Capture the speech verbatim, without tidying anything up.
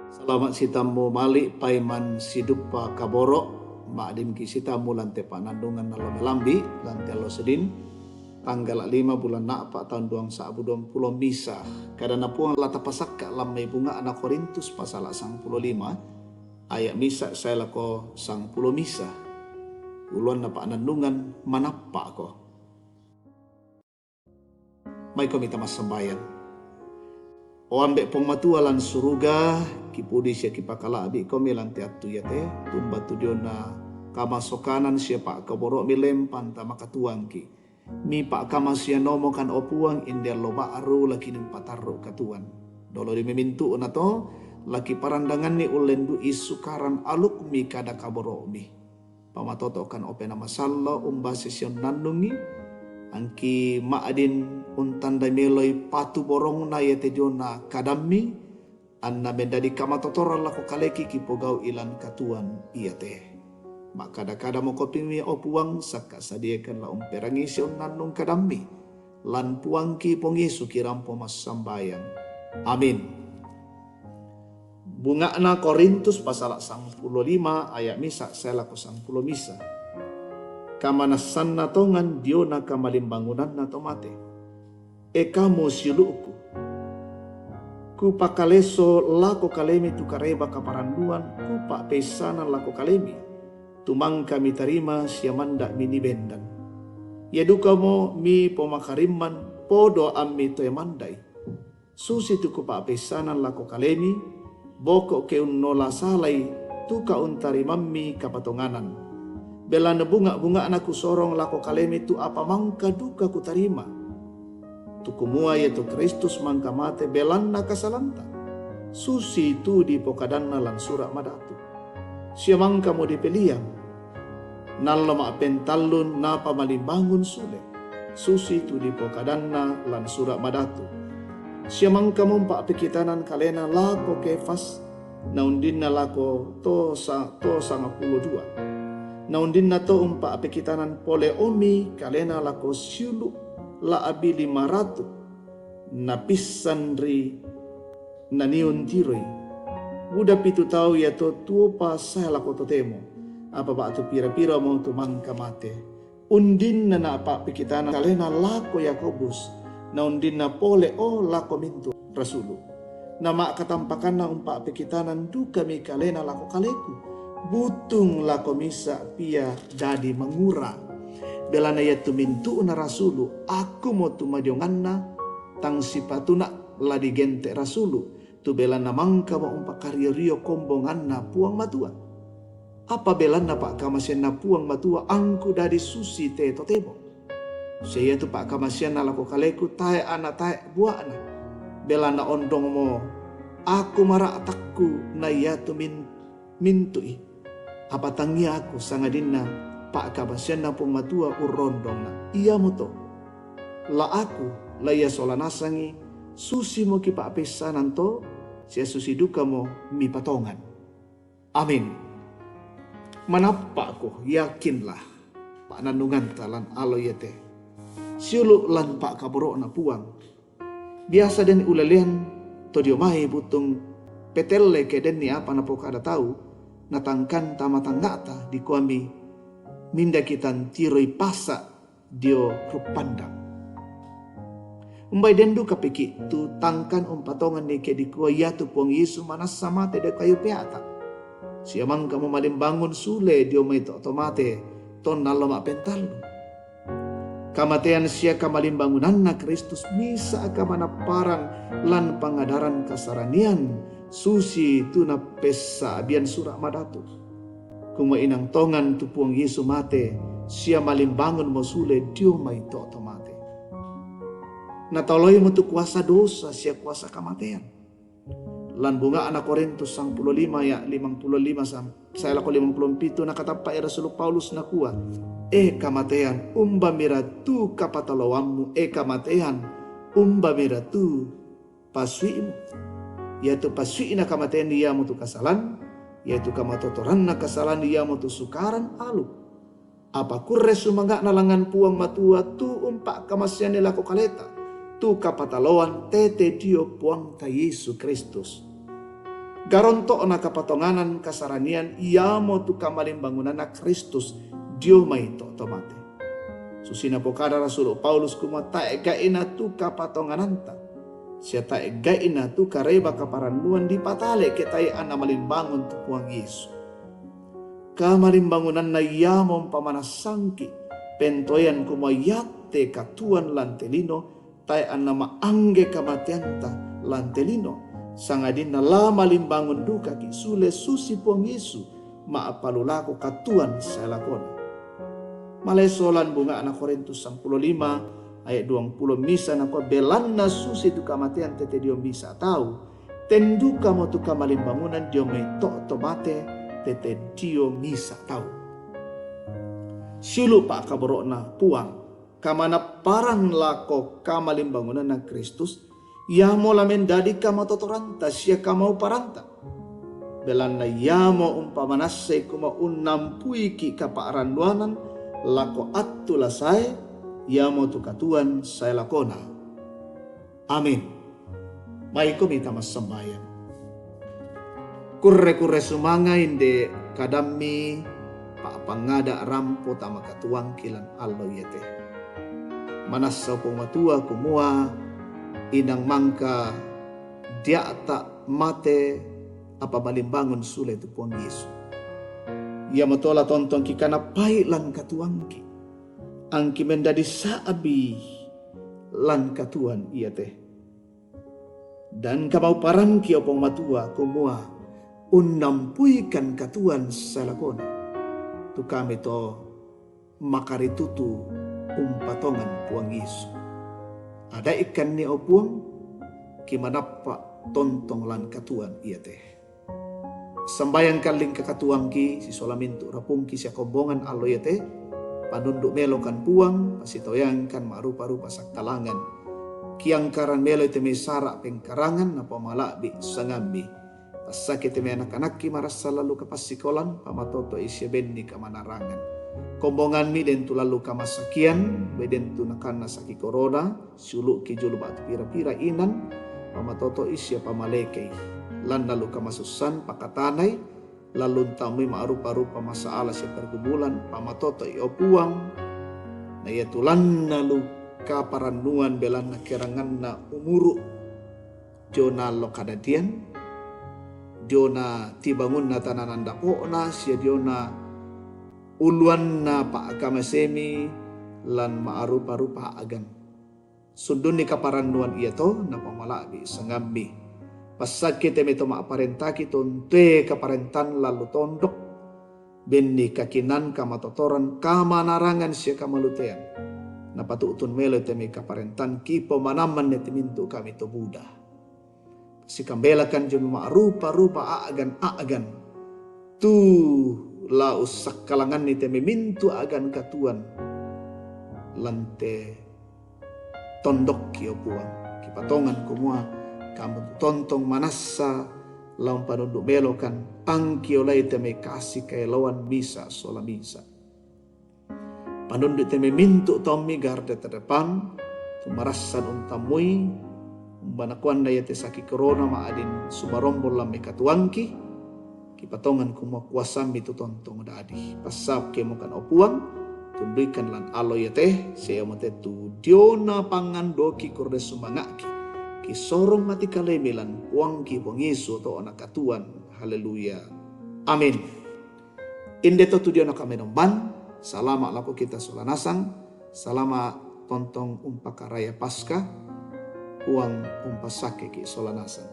Salama' sitammu mali' paiman siduppa kaboro', ma'dinki sitammu lan te pa'nannungan allo melambi', lan te allo Senin, tanggala' lima bulan na'pa' taun duang sa'bu duampulo misa. Kadanna Puang la tapasakka' lan mai bunga'na Korintus pasala' sangpulo lima, aya' misa sae lako sangpulo misa. Uluanna pa'nannungan, manappa'ko. Maikomi tamassambayang. O Ambe' Puang Matua lan suruga, kipudi sia kipakala'bi'komi lan te attu iate, tumba tu diona kamasokanan sia pa'kaboro'mi lempang tama katuoangki. Mipa'kamasianomokan, o Puang, inde allo ba'ru lakinipatarru' katuoan. Dolo ri mamintu'na to, lakiparandanganni ullendu'i Sukaran alukmi kada kaboro'mi. Pamatoto'kan, o Penaa Masallo', umbasei sia unnannungi, angki ma'din untandai meloi patuborongna iate diona kadammi, anna mendadi kamatotoran lako kaleki kipogau'i lan katuoan iate. Ma'kada-kada mokopi'mi, o Puang, sakka' sadiakan la umperangii sia unnannung kadammi, lan Puangki Puang Yesu kirampo massambayang. Amin. Bunga'na Korintus pasala' sangpulo lima aya' misa sae lako sangpulo misa. Kamanassanna tongan diona kamalimbangunanna to mate. E kamu siulu'ku, kupakaleso lako kalemi tu kareba kaparannuan, kupa'peissanan lako kalemi, tu mangka mitarima sia manda' minibendan. Ia dukamo mipomakarimman podo ammi toe manda'i. Susitu kupa'peissanan lako kalemi, boko ke unnola salai tu kauntarimaammi kapatonganan. Belanna bunga'-bunga'na kusorong lako kalemi tu apa mangka duka kutarima. Tu kumua iatu Kristus mangka mate belanna kasalanta, susitu dipokadanna lan Sura' Madatu. Sia mangkamo dipeliang, nallo ma'pentallun napamalimbangun sule, susitu dipokadanna lan Sura' Madatu. Sia mangkamo umpa'pekitanan kalena lako Kefas, na undinna lako to sa-, to sangpulo dua. Na undinna to umpa'pekitanan pole omi kalena lako siulu' la'bi lima ratu, napissan ri naniuntiroi. Buda pitu tau iato tuopa sae lako totemo, apa ba'tu pira-piramo tu mangka mate. Undinna napa'pekitanan kalena lako Yakobus, na undinna pole o lako mintu' rasulu'. Na ma'katampakanna umpa'pekitanan dukami kalena lako kaleku, butung lako misa' pia dadi mangura. Belanna iatu mintu'na rasulu', akumo tu madionganna, tang sipatuna la digente' rasulu', tu belanna mangkamo umpakario-rio kombonganna Puang Matua. Apa belanna pa'kamaseanna Puang Matua angku dadi susi te totemo. Sia iatu pa'kamaseanna lako kaleku tae' ana tae' bua'na. Belanna ondongmo aku mara'takku na iatu min-, mintu'i. Apa tangia aku, sangadinna pa'kamaseanna Puang Matua urrondongna. Iamoto, la aku, la ia sola nasangi, susimo kipa'peissanan to, sia susi dukamo mipatongan. Amin. Manappa'ko, yakinlah, pa'nannunganta lan allo iate. Siulu' lan pa'kaboro'na Puang. Biasa den ulelean to dio mai butung petelle ke denni apa napokada tau, natangkan tama tangnga'ta, dikuami, "Mindaki tantiroi pasa' dio ruppandang." Umbai den duka piki' tu tangkan umpatonganni ke dikua iatu Puang Yesu manassa mate dio kayu pea'ta, sia mangkamo malimbangun sule dio mai to-, to mate, tonna allo ma'pentallun. Kamatean sia kamalimbangunanna Kristus misa' kamanapparan lan pangadaran kasaranian, susi tu napessa'bian Sura' Madatu. Kumua inang tongan tu Puang Yesu mate, sia malimbangunmo sule dio mai to-, to mate. Natoloimo tu kuasa dosa sia kuasa kamatean. Lan bunga'na Korintus sangpulo lima aya' limangpulo lima sam-, sae lako limangpulo pitu, nakatappa'i Rasulu Paulus nakua, "E kamatean, umbamira tu kapatoloammu? E kamatean, umbamira tu pasui'mu?" Iatu pasui'na kamatean iamotu kasalan, iatu kamatotoranna kasalan iamotu sukaran aluk. Apa kurre sumanga'na langngan Puang Matua tu umpa'kamaseanni lako kaleta, tu kapatoloan tete dio Puangta Yesu Kristus. Karonto'na kapatonganan kasaranian iamo tu kamalimbangunanna Kristus dio mai to' to mate. Susi napokada rasulu' Paulus kumua tae' ga'ina tu kapatongananta, sia tae' ga'ina tu kareba kaparannuan dipatale ke tae' anna malimbangun tu Puang Yesu. Kamalimbangunanna iamo umpamanassangki' pentoean kumua iate katuoan lan te lino, tae' anna ma'angge kamateanta lan te lino, sangadinna la malimbangun dukaki' sule susi Puang Yesu ma'palulako katuoan sae lakona. Maleso lan bunga'na Korintus sampulo lima ayat duangpulo misa nakua, belanna susi tu kamatean tete dio misa tau, ten dukamo tu kamalimbangunan dio mai to' to mate tete dio misa tau. Siulu' pa'kaboro'na Puang, kamanapparan lako kamalimbangunanna Kristus, iamo la mendadi kamatotoranta sia kamauparanta. Belanna iamo umpamanassai kumua unnampuiki' kapa'rannuanan lako attu la sae, iamo tu katuoan sae lakona. Amin. Maikomi tama sambayang. Kurre-kurre sumanga inde kadammi pa'pangngada' rampo tama katuoangki lan allo iate. Manassa Puang Matua kumua inang mangka dia'ta' mate apa malimbangun sule tu Puang Yesu. Iamoto la tontongki' kanappai lan katuoangki. Angki mendadi sa'bi lan katuoan iate. Dan kamauparanki, o Puang Matua, kumua unnampuikan katuoan sae lakona. Tu kami to makaritutu umpatongan Puang Yesu. Ada'ikanni, o Puang, kimanappa' tontong lan katuoan iate. Sambayang kalling kakatuoangki, sisola mintu' rapungki sia kombongan allo iate, panundu' melokan Puang, pasitoyangkan ma'rupa-rupa sakkalangan. Kiangkaran meloi te mai sara' pengkarangan, napamala'bi' sangammi. Passakei te mai anak-anakki marassa lallu kapassikolan, pamatoto'i sia benni kamanarangan. Kombongammi den tu lallu kamasakian, bai den tu nakanna saki korona, siulu'ki julu ba'tu pira-pira inan, pamatoto'i sia pamalekei. Lan lallu kamasussan pakatanai, lallu untammui ma'rupa-rupa masa'ala sia pergumulan, pamatoto'i, o Puang. Na iatu lan lallu kaparannuan belanna keranganna umuru', diona allo kadadian, diona tibangunna tananan dapo'na, sia diona uluanna pa'kamasemi lan ma'rupa-rupa a'gan. Sundunni kaparannuan iato, napamala'bi' sangammi. Passakei te mai to ma'parentaki, tontue kaparentan lallu tondok, benni kakinaan, kamatotoran, kamanarangan sia kamalutean. Napatu'tun meloi te mai kaparentan, kipomanammanni te mintu' kami to buda. Sikambelakan jolo ma'rupa-rupa a'gan-a'gan tu la ussakkalanganni te mai mintu' a'gan katuoan lan te tondokki, o Puang. Kipatongan kumua Kamu tontong manassa la umpanundu' melokan, angki olai te mai kasi kaeloan misa' sola misa'. Panundu' te mai mintu' taummi garda terdepan, tu marassan untammui, umba nakuanna iate saki korona ma'adin sumarombong lan mai katuoangki, kipatongan kumua kuasammi tu tontong dadi. Passau kemokan, o Puang, tunduikan lan allo iate, sia iamote tu diona pangandoki kurde sumanga'ki. Kisorong mati kalemi lan Puangki Puang Yesu oto'na katuoan. Haleluya. Amin. Inde to tu diona kamenomban, salama' lako kita sola nasang, salama' tontong umpakaraya Paska, Puang umpassakeki' sola nasang.